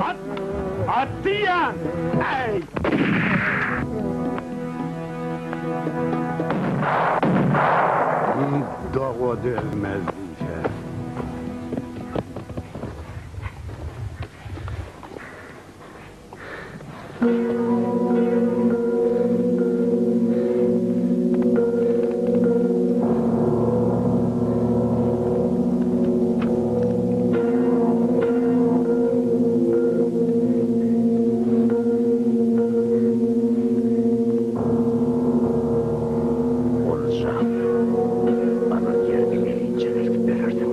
At! At diýýän! Äý! Doga dözmez diýse. Boljak. Alan ýeriňe gelinçä eltip berersiň.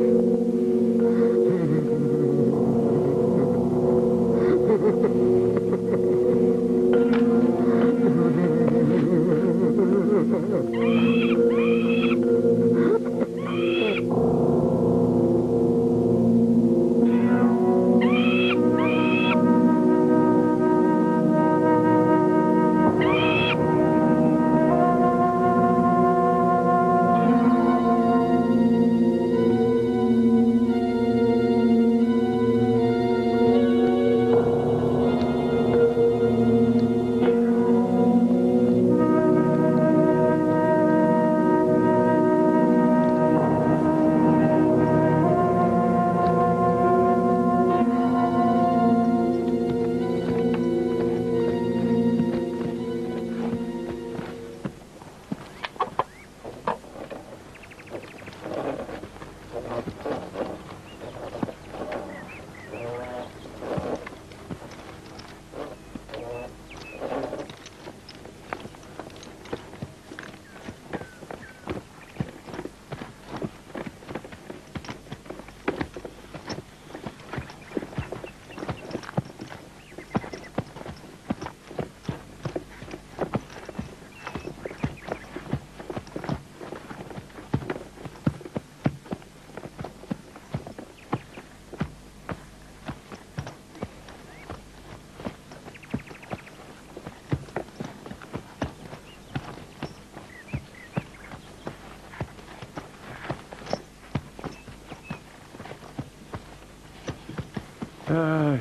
Äý.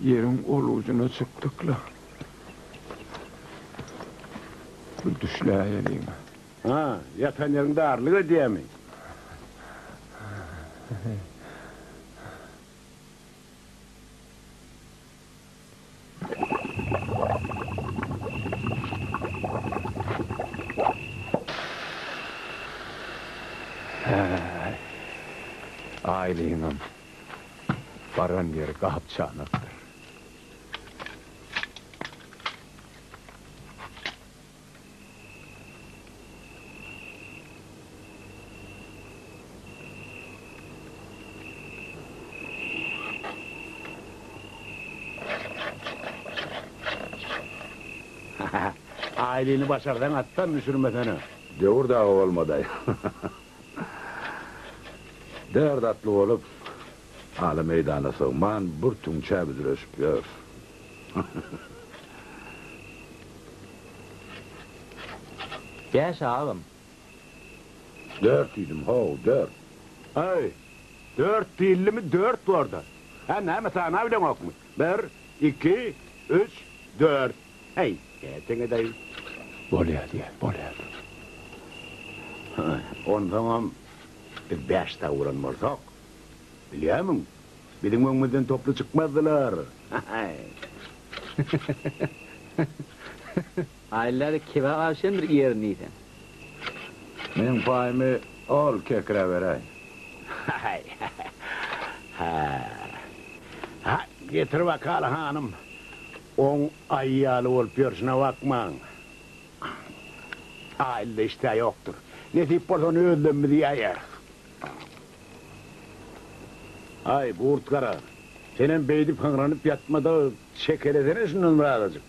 Ýeriň ol ujuna çykdyk-la. Bir düşläýeliň. Ha, ýatan ýeriň darlyk edýämi? Häý, Aýlyňam baran ýeri gapçanakdyr. Aýlyny başarsaň atdan düşürmesene. Döwür dagy bolmadaý. Dört atly bolup, ala meýdana sygman bir tüňçä büdreşip ýörüs. Bäş agam. Dört diýdim, how, dört. Aý, dört diýildimi, dört borda. Hä, näme, sanabileňokmy? Bir, iki, üç, dört. Heý, nätseň-edeý. Bolýa diýýän, bolýa. Onsoňam biz bäş sag bolan bolsak, bilýärmiň, Biziň öňümizden toply çykmazdylar. Aýlary kebap alyşan bir ýerini diýseň. Meň paýymy ol kekrä beräý. Ha, getir bakaly hanym. Oň aýy ýaly bolup ýörşüne bakmaň. Aýlyda işdä ýokdur. Nesip bolsa ony özlemimiz iýäýeris. Aý, Gurt gara, senem beýdip hyňranyp ýatma-da, çekelesene şundan birazajyk.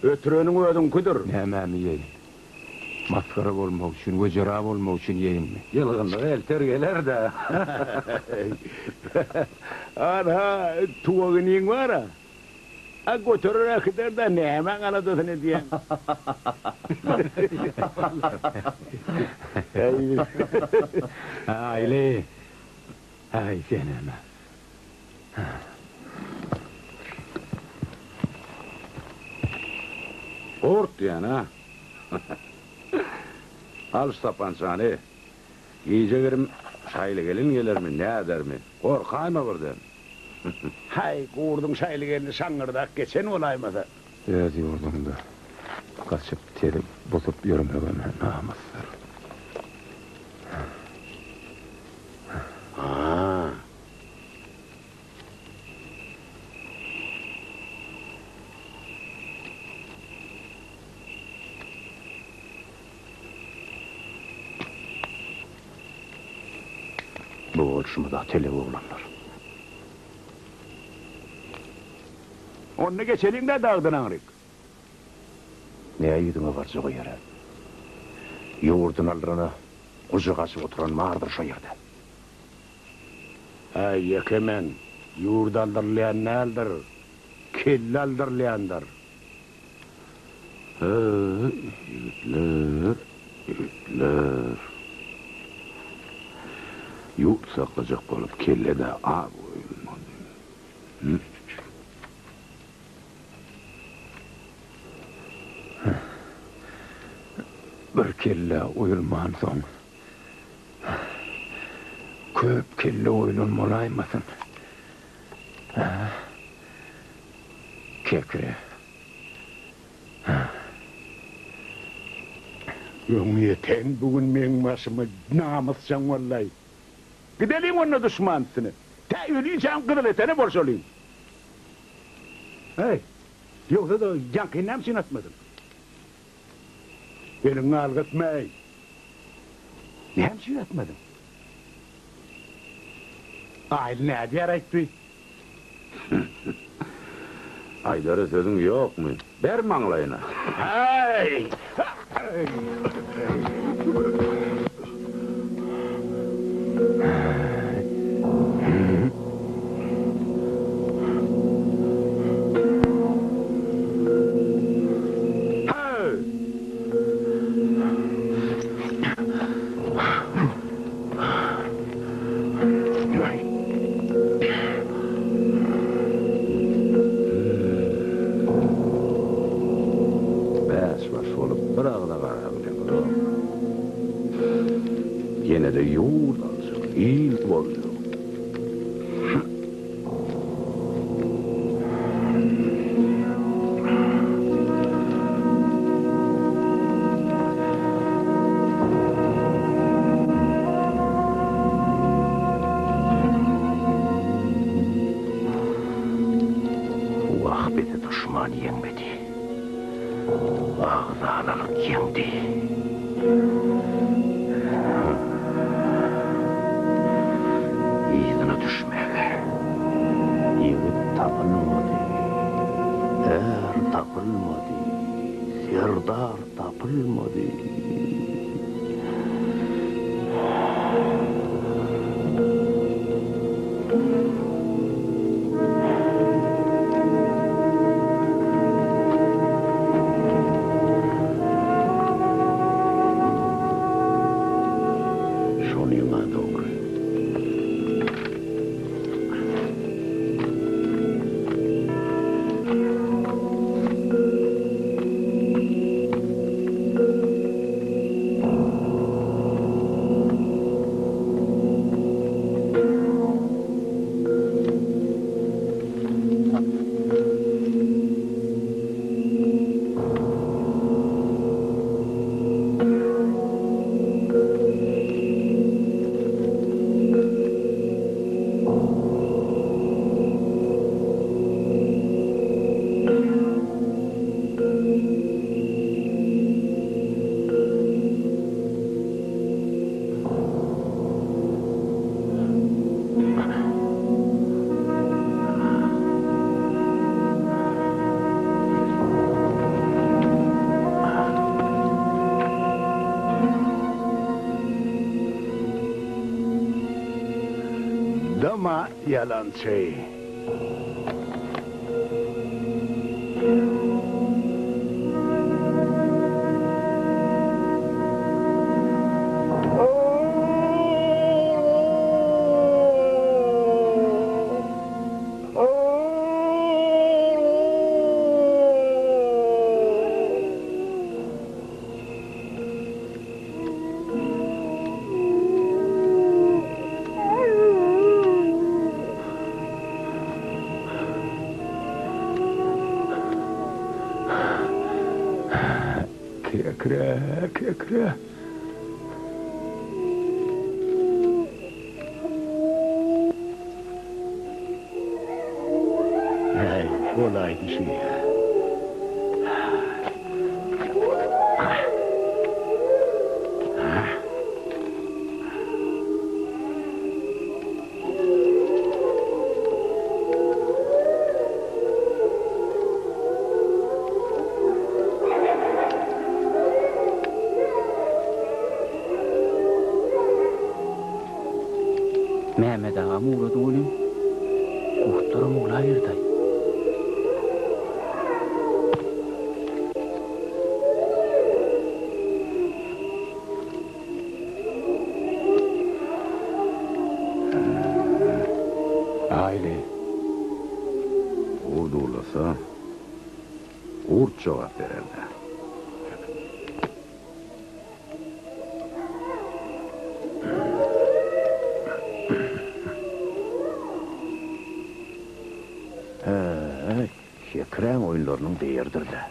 Ötüreniň özüňkidir. Nämämi iýeýin? Masgara bolmak üçin, wejera bolmak üçin iýeýinmi? Ýylgynlyk elter geler-dä. Anha, tuwak iniň bar-a. A göterer äkider-dä, nämäň aladasyny edýäň? Aýly. Äý, senem-ä. Gurt diýýän-ä. Al şu sapançany. Gije-girim şaýly gelin gelermi, nädermi? Gorkaýma birden. Haý, gurduň şaýly gelni şaňňyrdak geçen bolaýmasa. Öz ýurduňda gaçyp tezip busup ýörmegem namysdyr. Ha. Bu bolşumyz-a telek oglanlar. Onda geçeliň-dä dagdan aňryk. Nä ýüzüňe barjak o ýere? Ýurduny aldyrana gujak açyp oturan bardyr şo ýerde. Äý, ýeke men, ýurt aldyrylýan däldir, kelle aldyrylýandyr. Heý, ýigitler, ýigitler. Ýurt saklajak bolup kelle-de az goýulmady. Bir kelle oýulmansoň, köp kelle oýulan bolaýmasyn? Hä? Kekre. Öňýeten bu gün meň başyma namysjaň boldy-aý. Gideliň onda duşman üstüne. Tä ölinçäm gyzyletene bolşalyň. Heý, ýogsa-da ýaňkyny näme üçin atmadyň? Eliňi galgatma-eý. Näme üçin atmadyň? Aýly nädýär aýtby? Aýdara sözüň ýokmy? Ber maňlaýyna. Heý! Bäş baş bolup bir agza garabileňzok. Ýene-de ýurt aljak, il boljak. Wah bizi duşman ýeňmedi. Agzalalyk ýeňdi. Yzyna düşmäge ýigit tapylmady, är tapylmady, serdar tapylmady. Şonyň-a dogry. Dyma ýalançy. Kekre, kekre. Äý, bolaýdy şü. Mehmet agam ugrady welin, gurtlaram uglaberdi-aý. Aýly. Gurt uwlasa, gurt jogap berer-dä. Hä, kekräň oýunlarynyň değeridir-dä.